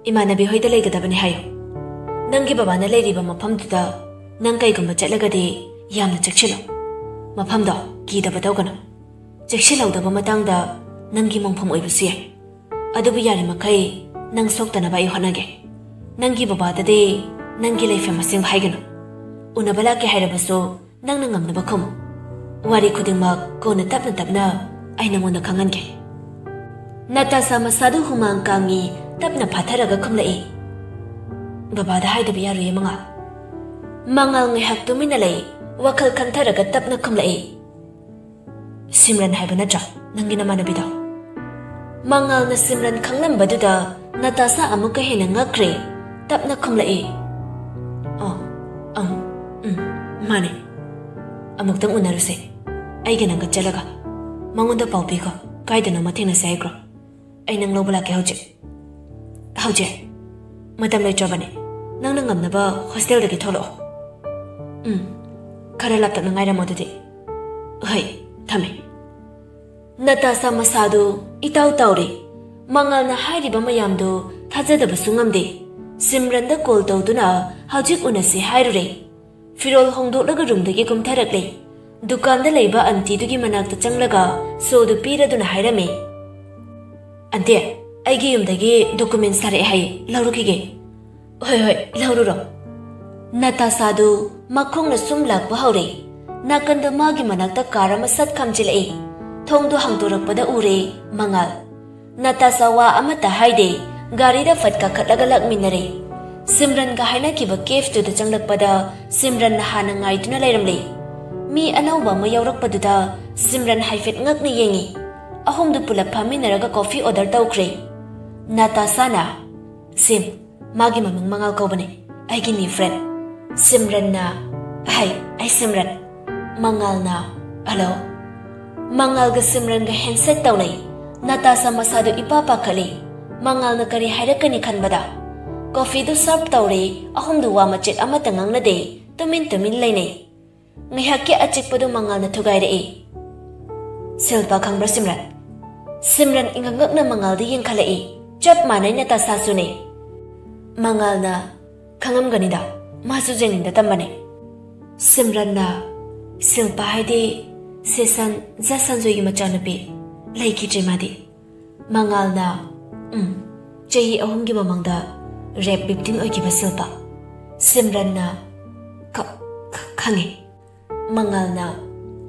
"ꯏꯃꯥꯟꯅꯕꯤ ꯍꯣꯏꯗ ꯂꯩꯒꯗꯕꯅꯦ ꯍꯥꯏꯌꯨ꯫ ꯅꯪꯒꯤ ꯕꯕꯥꯅ ꯂꯩꯔꯤꯕ ꯃꯐꯝꯗꯨꯗ ꯅꯪ ꯀꯩꯒꯨꯝꯕ ꯆꯠꯂꯒꯗꯤ ꯌꯥꯝꯅ ꯆꯦꯛꯁꯤꯜꯂꯨ꯫ ꯃꯐꯝꯗꯣ ꯀꯤꯗꯕ ꯇꯧꯒꯅꯨ꯫ ꯆꯦꯛꯁꯤꯜꯍꯧꯗꯕ ꯃꯇꯥꯡꯗ ꯅꯪꯒꯤ ꯃꯣꯡꯐꯝ ꯑꯣꯏꯕꯁꯨ ꯌꯥꯏ꯫ ꯑꯗꯨꯕꯨ ꯌꯥꯔꯤꯃꯈꯩ ꯅꯪ ꯁꯣꯛꯇꯅꯕ ꯑꯩ ꯍꯣꯠꯅꯒꯦ꯫ ꯅꯪꯒꯤ ꯕꯕꯥꯗꯗꯤ ꯅꯪꯒꯤ ꯂꯩꯐꯝ ꯑꯁꯦꯡꯕ ꯍꯥꯏꯒꯅꯨ꯫ ꯎꯅꯕ ꯂꯥꯛꯀꯦ ꯍꯥꯏꯔꯕꯁꯨ ꯅꯪꯅ ꯉꯝꯅꯕ ꯈꯨꯝ꯫ ꯋꯥꯔꯤ ꯈꯨꯗꯤꯡꯃꯛ ꯀꯣꯟꯅ ꯇꯞꯅ ꯇꯞꯅ ꯑꯩ ꯅꯉꯣꯟꯗ ꯈꯪꯍꯟꯒꯦ꯫" ꯅꯇꯥꯁꯥ ꯃꯁꯥꯗꯨ ꯍꯨꯃꯥꯡ ꯀꯥꯡꯉꯤ, ꯇꯞꯅ ꯐꯥꯊꯔꯒ ꯈꯨꯝꯂꯛꯏ꯫ "ꯕꯕꯥꯗ ꯍꯥꯏꯗꯕ ꯌꯥꯔꯣꯏꯌꯦ, ꯃꯉꯥꯜ꯫" ꯃꯉꯥꯜ ꯉꯥꯏꯍꯥꯛ ꯇꯨꯃꯤꯟꯅ ꯂꯩ, ꯋꯥꯈꯜ ꯈꯟꯊꯔꯒ ꯇꯞꯅ ꯈꯨꯝꯂꯛꯏ꯫ "ꯁꯤꯝꯔꯟ ꯍꯥꯏꯕ ꯅꯠꯇ꯭ꯔꯥ ꯅꯪꯒꯤ ꯅꯃꯥꯟꯅꯕꯤꯗꯣ?" ꯃꯉꯥꯜꯅ ꯁꯤꯝꯔꯟ ꯈꯪꯂꯝꯕꯗꯨꯗ ꯅꯇꯥꯁꯥ ꯑꯃꯨꯛꯀ ꯍꯦꯟꯅ ꯉꯛꯈ꯭ꯔꯦ꯫ ꯇꯞꯅ ꯈꯨꯝꯂꯛꯏ꯫ "ꯑ, ꯑꯪ, ꯎꯝ, ꯃꯥꯅꯦ꯫ ꯑꯃꯨꯛꯇꯪ ꯎꯅꯔꯨꯁꯦ꯫ ꯑꯩꯒ ꯅꯪꯒ ꯆꯠꯂꯒ꯫ ꯃꯉꯣꯟꯗ ꯄꯥꯎ ꯄꯤꯈꯣ, ꯀꯥꯏꯗꯅꯣꯃ ꯊꯦꯡꯅꯁꯦ ꯍꯥꯏꯈ꯭ꯔꯣ꯫ ꯑꯩ ꯅꯪ ꯂꯧꯕ ꯂꯥꯛꯀꯦ ꯍꯧꯖꯤꯛ꯫" "ꯍꯧꯖꯤꯛ? ꯃꯇꯝ ꯂꯩꯇ꯭ꯔꯕꯅꯦ꯫ ꯅꯪꯅ ꯉꯝꯅꯕ ꯍꯣꯁꯇꯦꯜꯗꯒꯤ ꯊꯣꯛꯂꯛꯑꯣ꯫" "ꯎꯝ, ꯈꯔ ꯂꯥꯞꯇꯛꯅ ꯉꯥꯏꯔꯝꯃꯣ ꯑꯗꯨꯗꯤ꯫" "ꯍꯣꯏ, ꯊꯝꯃꯦ꯫" ꯅꯇꯥꯁꯥ ꯃꯁꯥꯗꯨ ꯏꯇꯥꯎ ꯇꯥꯎꯔꯦ꯫ ꯃꯉꯥꯜꯅ ꯍꯥꯏꯔꯤꯕ ꯃꯌꯥꯝꯗꯨ ꯊꯥꯖꯗꯕꯁꯨ ꯉꯝꯗꯦ꯫ ꯁꯤꯝꯔꯟꯗ ꯀꯣꯜ ꯇꯧꯗꯨꯅ ꯍꯧꯖꯤꯛ ꯎꯅꯁꯤ ꯍꯥꯏꯔꯨꯔꯦ꯫ ꯐꯤꯔꯣꯜ ꯍꯣꯡꯗꯣꯛꯂꯒ ꯔꯨꯝꯗꯒꯤ ꯀꯨꯝꯊꯔꯛꯂꯦ꯫ ꯗꯨꯀꯥꯟꯗ ꯂꯩꯕ ꯑꯟꯇꯤꯗꯨꯒꯤ ꯃꯅꯥꯛꯇ ꯆꯪꯂꯒ ꯁꯣꯗꯨ ꯄꯤꯔꯗꯨꯅ ꯍꯥꯏꯔꯝꯃꯤ, "ꯑꯟꯇꯤ, ꯑꯩꯒꯤ ꯌꯨꯝꯗꯒꯤ ꯗꯣꯀꯨꯃꯦꯟ ꯊꯥꯔꯛꯑꯦ ꯍꯥꯏ, ꯂꯧꯔꯨꯈꯤꯒꯦ꯫" "ꯍꯣꯏ, ꯍꯣꯏ, ꯂꯧꯔꯨꯔꯣ꯫" ꯅꯇꯥꯁꯥꯗꯨ ꯃꯈꯣꯡꯅ ꯁꯨꯝ ꯂꯥꯛꯄ ꯍꯧꯔꯦ꯫ ꯅꯥꯀꯟꯗ ꯃꯥꯒꯤ ꯃꯅꯥꯛꯇ ꯀꯥꯔ ꯑꯃ ꯁꯠ ꯈꯥꯝꯖꯤꯜꯂꯛꯏ꯫ ꯊꯣꯡꯗꯨ ꯍꯥꯡꯗꯣꯔꯛꯄꯗ ꯎꯔꯦ ꯃꯉꯥꯜ꯫ ꯅꯇꯥꯁꯥ ꯋꯥ ꯑꯃꯠꯇ ꯍꯥꯏꯗꯦ, ꯒꯥꯔꯤꯗ ꯐꯠ ꯀꯥꯈꯠꯂꯒ ꯂꯥꯛꯃꯤꯟꯅꯔꯦ꯫ ꯁꯤꯝꯔꯟꯒ ꯍꯥꯏꯅꯈꯤꯕ ꯀꯦꯐꯇꯨꯗ ꯆꯪꯂꯛꯄꯗ ꯁꯤꯝꯔꯟꯅ ꯍꯥꯟꯅ ꯉꯥꯏꯗꯨꯅ ꯂꯩꯔꯝꯂꯦ꯫ ꯃꯤ ꯑꯅꯧꯕ ꯑꯃ ꯌꯥꯎꯔꯛꯄꯗꯨꯗ ꯁꯤꯝꯔꯟ ꯍꯥꯏꯐꯦꯠ ꯉꯛꯅ ꯌꯦꯡꯉꯤ꯫ ꯑꯍꯨꯝꯗꯨ ꯄꯨꯂꯞ ꯐꯝꯃꯤꯟꯅꯔꯒ ꯀꯣꯐꯤ ꯑꯣꯔꯗꯔ ꯇꯧꯈ꯭ꯔꯦ꯫ ꯅꯇꯥꯁꯥꯅ, "ꯁꯤꯝ, ꯃꯥꯒꯤ ꯃꯃꯤꯡ ꯃꯉꯥꯜ ꯀꯧꯕꯅꯦ, ꯑꯩꯒꯤ ꯅ꯭ꯌꯨ ꯐ꯭ꯔꯦꯟ꯫" ꯁꯤꯝꯔꯟꯅ, "ꯍꯥꯏ, ꯑꯩ ꯁꯤꯝꯔꯟ꯫" ꯃꯉꯥꯜꯅ, "ꯍꯜꯂꯣ꯫" ꯃꯉꯥꯜꯒ ꯁꯤꯝꯔꯟꯒ ꯍꯦꯟꯁꯦꯛ ꯇꯧꯅꯩ꯫ ꯅꯇꯥꯁꯥ ꯃꯁꯥꯗꯨ ꯏꯄꯥ ꯄꯥꯈꯠꯂꯤ꯫ ꯃꯉꯥꯜꯅ ꯀꯔꯤ ꯍꯥꯏꯔꯛꯀꯅꯤ ꯈꯟꯕꯗ꯫ ꯀꯣꯐꯤꯗꯨ ꯁꯔꯞ ꯇꯧꯔꯦ, ꯑꯍꯨꯝꯗꯨ ꯋꯥ ꯃꯆꯦꯠ ꯑꯃꯠꯇ ꯉꯥꯡꯅꯗꯦ, ꯇꯨꯃꯤꯟ ꯇꯨꯃꯤꯟ ꯂꯩꯅꯩ꯫ ꯉꯥꯏꯍꯥꯛꯀꯤ ꯑꯆꯤꯛꯄꯗꯨ ꯃꯉꯥꯜꯅ ꯊꯨꯒꯥꯏꯔꯛꯏ꯫ "ꯁꯤꯜꯄꯥ ꯈꯪꯕ꯭ꯔꯥ ꯁꯤꯝꯔꯟ?" ꯁꯤꯝꯔꯟ ꯏꯉꯛꯉꯛꯅ ꯃꯉꯥꯜꯗ ꯌꯦꯡꯈꯠꯂꯛꯏ꯫ "ꯆꯞ ꯃꯥꯟꯅꯩ, ꯅꯇꯥꯁꯥꯁꯨꯅꯦ꯫" ꯃꯉꯥꯜꯅ, "ꯈꯪꯉꯝꯒꯅꯤꯗ, ꯃꯥꯁꯨ ꯖꯦꯅꯤꯟꯗ ꯇꯝꯕꯅꯦ꯫" ꯁꯤꯝꯔꯟꯅ, "ꯁꯤꯜꯄꯥ ꯍꯥꯏꯗꯤ ꯁꯦꯁꯟ ꯖꯁꯟꯖꯣꯏꯒꯤ ꯃꯆꯥꯅꯨꯄꯤ, ꯂꯩꯈꯤꯗ꯭ꯔꯦ ꯃꯥꯗꯤ꯫" ꯃꯉꯥꯜꯅ, "ꯎꯝ, ꯆꯍꯤ ꯑꯍꯨꯝꯒꯤ ꯃꯃꯥꯡꯗ ꯔꯦꯞ ꯚꯤꯛꯇꯤꯝ ꯑꯣꯏꯈꯤꯕ ꯁꯤꯜꯄꯥ꯫" ꯁꯤꯝꯔꯟꯅ, "ꯈ-, ꯈ-, ꯈꯪꯉꯦ꯫" ꯃꯉꯥꯜꯅ,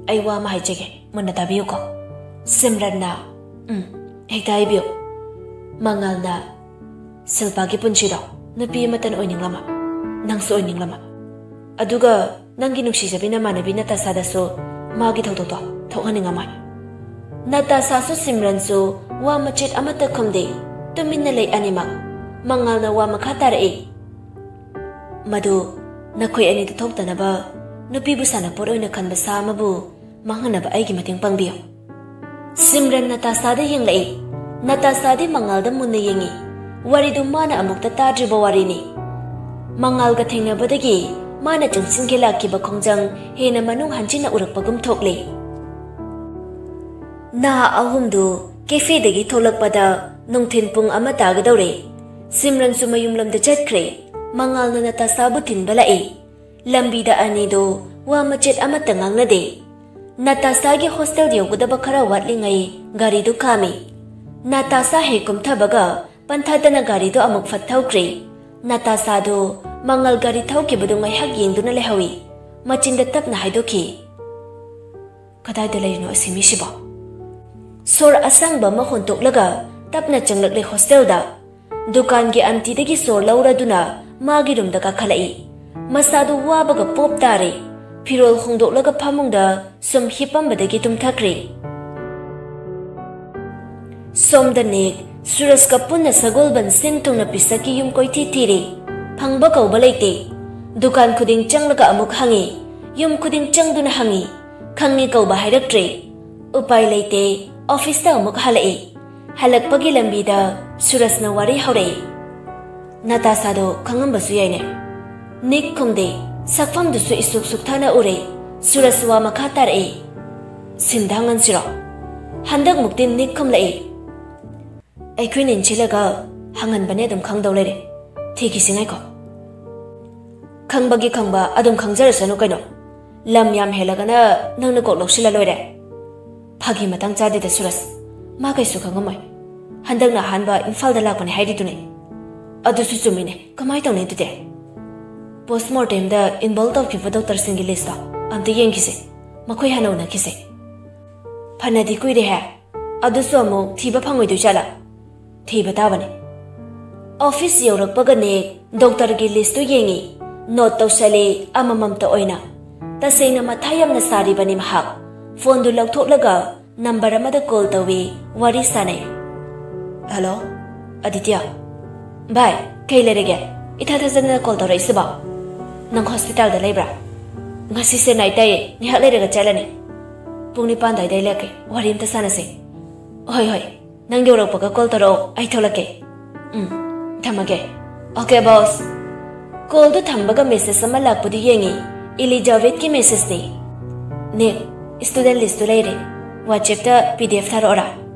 "ꯑꯩ ꯋꯥ ꯑꯃ ꯍꯥꯏꯖꯒꯦ, ꯃꯨꯟꯅ ꯇꯥꯕꯤꯌꯨꯀꯣ꯫" ꯁꯤꯝꯔꯟꯅ, "ꯎꯝ, ꯍꯦꯛꯇ ꯍꯥꯏꯕꯤꯌꯨ꯫" ꯃꯉꯥꯜꯅ, "ꯁꯤꯜꯄꯥꯒꯤ ꯄꯨꯟꯁꯤꯗꯣ ꯅꯨꯄꯤ ꯑꯃꯠꯇꯅ ꯑꯣꯏꯅꯤꯡꯂꯝꯃꯣꯏ, ꯅꯪꯁꯨ ꯑꯣꯏꯅꯤꯡꯂꯝꯃꯣꯏ꯫ ꯑꯗꯨꯒ ꯅꯪꯒꯤ ꯅꯨꯡꯁꯤꯖꯕꯤ ꯅꯃꯥꯟꯅꯕꯤ ꯅꯇꯥꯁꯥꯗꯁꯨ ꯃꯥꯒꯤ ꯊꯧꯗꯣꯛꯇꯣ ꯊꯣꯛꯍꯟꯅꯤꯡꯉꯝꯃꯣꯏ꯫" ꯅꯇꯥꯁꯥꯁꯨ ꯁꯤꯝꯔꯟꯁꯨ ꯋꯥ ꯃꯆꯦꯠ ꯑꯃꯠꯇ ꯈꯨꯝꯗꯦ꯫ ꯇꯨꯃꯤꯟꯅ ꯂꯩ ꯑꯅꯤꯃꯛ꯫ ꯃꯉꯥꯜꯅ ꯋꯥ ꯃꯈꯥ ꯇꯥꯔꯛꯏ, "ꯃꯗꯨ ꯅꯈꯣꯏ ꯑꯅꯤꯗ ꯊꯣꯛꯇꯅꯕ ꯅꯨꯄꯤꯕꯨ ꯁꯥꯟꯅꯄꯣꯠ ꯑꯣꯏꯅ ꯈꯟꯕ ꯁꯥ ꯑꯃꯕꯨ ꯃꯥꯡꯍꯟꯅꯕ ꯑꯩꯒꯤ ꯃꯇꯦꯡ ꯄꯥꯡꯕꯤꯌꯨ꯫" ꯁꯤꯝꯔꯟ ꯅꯇꯥꯁꯥꯗ ꯌꯦꯡꯂꯛꯏ꯫ ꯅꯇꯥꯁꯥꯗꯤ ꯃꯉꯥꯜꯗ ꯃꯨꯟꯅ ꯌꯦꯡꯉꯤ꯫ ꯋꯥꯔꯤꯗꯨ ꯃꯥꯅ ꯑꯃꯨꯛꯇ ꯇꯥꯗ꯭ꯔꯤꯕ ꯋꯥꯔꯤꯅꯤ꯫ ꯃꯉꯥꯜꯒ ꯊꯦꯡꯅꯕꯗꯒꯤ ꯃꯥꯅ ꯆꯪꯁꯤꯟꯒꯦ ꯂꯥꯛꯈꯤꯕ ꯈꯣꯡꯖꯪ ꯍꯦꯟꯅ ꯃꯅꯨꯡ ꯍꯟꯖꯤꯟꯅ ꯎꯔꯛꯄꯒꯨꯝ ꯊꯣꯛꯂꯤ꯫ ꯅꯍꯥ ꯑꯍꯨꯝꯗꯨ ꯀꯦꯐꯦꯗꯒꯤ ꯊꯣꯛꯂꯛꯄꯗ ꯅꯨꯡꯊꯤꯜ ꯄꯨꯡ ꯑꯃ ꯇꯥꯒꯗꯧꯔꯦ꯫ ꯁꯤꯝꯔꯟꯁꯨ ꯃꯌꯨꯝꯂꯣꯝꯗ ꯆꯠꯈ꯭ꯔꯦ꯫ ꯃꯉꯥꯜꯅ ꯅꯇꯥꯁꯥꯕꯨ ꯊꯤꯟꯕ ꯂꯥꯛꯏ꯫ ꯂꯝꯕꯤꯗ ꯑꯅꯤꯗꯨ ꯋꯥ ꯃꯆꯦꯠ ꯑꯃꯠꯇ ꯉꯥꯡꯅꯗꯦ꯫ ꯅꯥꯇꯥꯁꯥꯒꯤ ꯍꯣꯁꯇꯦꯜ ꯌꯧꯒꯗꯕ ꯈꯔ ꯋꯥꯠꯂꯤꯉꯩ ꯒꯥꯔꯤꯗꯨ ꯈꯥꯝꯃꯤ꯫ ꯅꯥꯇꯥꯁꯥ ꯍꯦꯛ ꯀꯨꯝꯊꯕꯒ ꯄꯟꯊꯗꯅ ꯒꯥꯔꯤꯗꯨ ꯑꯃꯨꯛ ꯐꯠ ꯊꯧꯈ꯭ꯔꯦ꯫ ꯅꯥꯇꯥꯁꯥꯗꯨ ꯃꯉꯥꯜ ꯒꯥꯔꯤ ꯊꯧꯈꯤꯕꯗꯨ ꯉꯥꯏꯍꯥꯛ ꯌꯦꯡꯗꯨꯅ ꯂꯩꯍꯧꯏ꯫ ꯃꯆꯤꯟꯗ ꯇꯞꯅ ꯍꯥꯏꯗꯣꯛꯈꯤ, "ꯀꯗꯥꯏꯗ ꯂꯩꯔꯤꯅꯣ ꯑꯁꯤ ꯃꯤꯁꯤꯕꯣ?" ꯁꯣꯔ ꯑꯁꯥꯡꯕ ꯑꯃ ꯍꯣꯟꯇꯣꯛꯂꯒ ꯇꯞꯅ ꯆꯪꯂꯛꯂꯦ ꯍꯣꯁꯇꯦꯜꯗ꯫ ꯗꯨꯀꯥꯟꯒꯤ ꯑꯟꯇꯤꯗꯒꯤ ꯁꯣꯔ ꯂꯧꯔꯗꯨꯅ ꯃꯥꯒꯤ ꯔꯨꯝꯗ ꯀꯥꯈꯠꯂꯛꯏ꯫ ꯃꯁꯥꯗꯨ ꯋꯥꯕꯒ ꯄꯣꯞ ꯇꯥꯔꯦ꯫ ꯐꯤꯔꯣꯜ ꯍꯣꯡꯗꯣꯛꯂꯒ ꯐꯃꯨꯡꯗ ꯁꯨꯝ ꯍꯤꯞꯄꯝꯕꯗꯒꯤ ꯇꯨꯝꯊꯈ꯭ꯔꯦ꯫ ꯁꯣꯝꯗ ꯅꯤꯛ ꯁꯨꯔꯖꯀ ꯄꯨꯟꯅ ꯁꯒꯣꯜꯕꯟ ꯁꯤꯟ ꯊꯨꯡꯅ ꯄꯤꯁꯛꯀꯤ ꯌꯨꯝ ꯀꯣꯏꯊꯤ ꯊꯤꯔꯤ꯫ ꯐꯪꯕ ꯀꯧꯕ ꯂꯩꯇꯦ꯫ ꯗꯨꯀꯥꯟ ꯈꯨꯗꯤꯡ ꯆꯪꯂꯒ ꯑꯃꯨꯛ ꯍꯪꯉꯤ꯫ ꯌꯨꯝ ꯈꯨꯗꯤꯡ ꯆꯪꯗꯨꯅ ꯍꯪꯉꯤ꯫ ꯈꯪꯉꯤ ꯀꯧꯕ ꯍꯥꯏꯔꯛꯇ꯭ꯔꯦ꯫ ꯎꯄꯥꯏ ꯂꯩꯇꯦ꯫ ꯑꯣꯐꯤꯁꯇ ꯑꯃꯨꯛ ꯍꯜꯂꯛꯏ꯫ ꯍꯜꯂꯛꯄꯒꯤ ꯂꯝꯕꯤꯗ ꯁꯨꯔꯖꯅ ꯋꯥꯔꯤ ꯍꯧꯔꯛꯏ꯫ ꯅꯥꯇꯥꯁꯥꯗꯣ ꯈꯪꯉꯝꯕꯁꯨ ꯌꯥꯏꯅꯦ꯫ ꯅꯤꯛ ꯈꯨꯝꯗꯦ꯫ ꯁꯛꯐꯝꯗꯨꯁꯨ ꯏꯁꯨꯛ ꯁꯨꯛꯊꯅ ꯎꯔꯦ꯫ ꯁꯨꯔꯖ ꯋꯥ ꯃꯈꯥ ꯇꯥꯔꯛꯏ꯫ "ꯁꯤꯟꯗ ꯍꯪꯍꯟꯁꯤꯔꯣ?" ꯍꯟꯗꯛ ꯃꯨꯛꯇꯤ ꯅꯤꯛ ꯈꯨꯝꯂꯛꯏ꯫ "ꯑꯩꯈꯣꯏꯅ ꯏꯟꯁꯤꯜꯂꯒ ꯍꯪꯍꯟꯕꯅꯦ ꯑꯗꯨꯝ ꯈꯪꯗꯧ ꯂꯩꯔꯦ꯫ ꯊꯤꯈꯤꯁꯤ ꯉꯥꯏꯈꯣ꯫ ꯈꯪꯕꯒꯤ ꯈꯪꯕ ꯑꯗꯨꯝ ꯈꯪꯖꯔꯁꯅꯨ ꯀꯩꯅꯣ꯫ ꯂꯝ ꯌꯥꯝ ꯍꯦꯜꯂꯒꯅ ꯅꯪꯅ ꯀꯣꯛ ꯂꯧꯁꯤꯜꯂ ꯂꯣꯏꯔꯦ꯫ ꯐꯥꯒꯤ ꯃꯇꯥꯡ ꯆꯥꯗꯦꯗ ꯁꯨꯔꯖ꯫ ꯃꯥ ꯀꯩꯁꯨ ꯈꯪꯉꯝꯃꯣꯏ꯫ ꯍꯟꯗꯛꯅ ꯑꯍꯥꯟꯕ ꯏꯝꯐꯥꯜꯗ ꯂꯥꯛꯄꯅꯦ ꯍꯥꯏꯔꯤꯗꯨꯅꯦ꯫ ꯑꯗꯨꯁꯨ ꯆꯨꯝꯃꯤꯅꯦ꯫ ꯀꯃꯥꯏ ꯇꯧꯅꯤ ꯑꯗꯨꯗꯤ? ꯄꯣꯁꯃꯣꯔꯇꯦꯝꯗ ꯏꯟꯚꯣꯜꯕ ꯇꯧꯈꯤꯕ ꯗꯣꯛꯇꯔꯁꯤꯡꯒꯤ ꯂꯤꯁꯇꯣ ꯑꯝꯇ ꯌꯦꯡꯈꯤꯁꯦ꯫ ꯃꯈꯣꯏ ꯍꯥꯟꯅ ꯎꯅꯈꯤꯁꯦ꯫ ꯐꯅꯗꯤ ꯀꯨꯏꯔꯦꯍꯦ꯫ ꯑꯗꯨꯁꯨ ꯑꯃꯨꯛ ꯊꯤꯕ ꯐꯪꯉꯣꯏꯗꯣꯏ ꯖꯥꯠꯂꯥ? ꯊꯤꯕ ꯇꯥꯕꯅꯦ꯫ ꯑꯣꯐꯤꯁ ꯌꯧꯔꯛꯄꯒꯅꯦ ꯗꯣꯛꯇꯔꯒꯤ ꯂꯤꯁꯇꯨ ꯌꯦꯡꯉꯤ꯫ ꯅꯣꯠ ꯇꯧꯁꯜꯂꯤ ꯑꯃꯃꯝꯇ ꯑꯣꯏꯅ꯫ ꯇꯁꯦꯡꯅ ꯃꯊꯥ ꯌꯥꯝꯅ ꯁꯥꯔꯤꯕꯅꯤ ꯃꯍꯥꯛ꯫ ꯐꯣꯟꯗꯨ ꯂꯧꯊꯣꯛꯂꯒ ꯅꯝꯕꯔ ꯑꯃꯗ ꯀꯣꯜ ꯇꯧꯏ, ꯋꯥꯔꯤ ꯁꯥꯟꯅꯩ꯫ "ꯍꯜꯂꯣ, ꯑꯗꯤꯇ꯭ꯌ꯫ ꯚꯥꯏ, ꯀꯩ ꯂꯩꯔꯒꯦ? ꯏꯊꯥ ꯊꯥꯖꯗꯅ ꯀꯣꯜ ꯇꯧꯔꯛꯏꯁꯤꯕꯣ? ꯅꯪ ꯍꯣꯁꯄꯤꯇꯥꯜꯗ ꯂꯩꯕ꯭ꯔꯥ? ꯉꯁꯤꯁꯦ ꯅꯥꯏꯠ ꯇꯥꯏꯌꯦ, ꯉꯥꯏꯍꯥꯛ ꯂꯩꯔꯒ ꯆꯠꯂꯅꯤ꯫ ꯄꯨꯡ ꯅꯤꯄꯥꯟ ꯑꯗꯨꯋꯥꯏꯗ ꯑꯩ ꯂꯥꯛꯀꯦ, ꯋꯥꯔꯤ ꯑꯝꯇ ꯁꯥꯟꯅꯁꯦ꯫" "ꯍꯣꯏ, ꯍꯣꯏ, ꯅꯪ ꯌꯧꯔꯛꯄꯒ ꯀꯣꯜ ꯇꯧꯔꯛꯑꯣ, ꯑꯩ ꯊꯣꯛꯂꯛꯀꯦ꯫ ꯎꯝ, ꯊꯝꯃꯒꯦ꯫" "ꯑꯣꯀꯦ, ꯕꯣꯁ꯫" ꯀꯣꯜꯗꯨ ꯊꯝꯕꯒ ꯃꯦꯁꯦꯖ ꯑꯃ ꯂꯥꯛꯄꯗꯨ ꯌꯦꯡꯉꯤ꯫ ꯏꯂꯤꯖꯥꯕꯦꯠꯀꯤ ꯃꯦꯁꯦꯖꯅꯤ꯫ "ꯅꯤꯛ, ꯁ꯭ꯇꯨꯗꯦꯟ ꯂꯤꯁꯇꯨ ꯂꯩꯔꯦ꯫ WhatsApp-ꯇ PDF ꯊꯥꯔꯛꯑꯣꯔꯥ?"